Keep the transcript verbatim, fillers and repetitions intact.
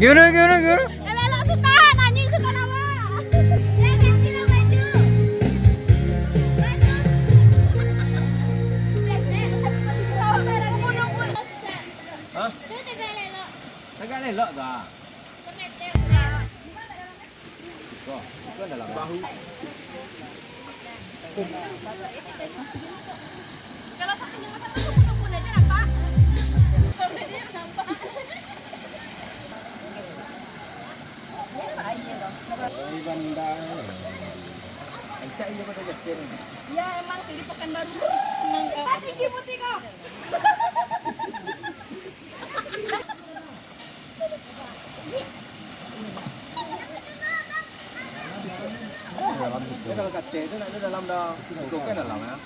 Gimana, gimana, gimana? Elok-elok Sutan, anjing Sutan awak. Yo, ganti lah baju. Baju. Hah? Tu tagak elok-elok. Tagak elok tu, ah. Semeter. Wah, itu adalah bahu. Kalau satu lima satu tu pun aja nampak. Kalau dia nampak. Ai, bandar. Encak inyo pada jaket ni. Ya, emang sih di Pekanbaru tu senang kau. Tadi kimuti kau. Kalau kacau tu nak dalam dah. Bukan dalam, ya.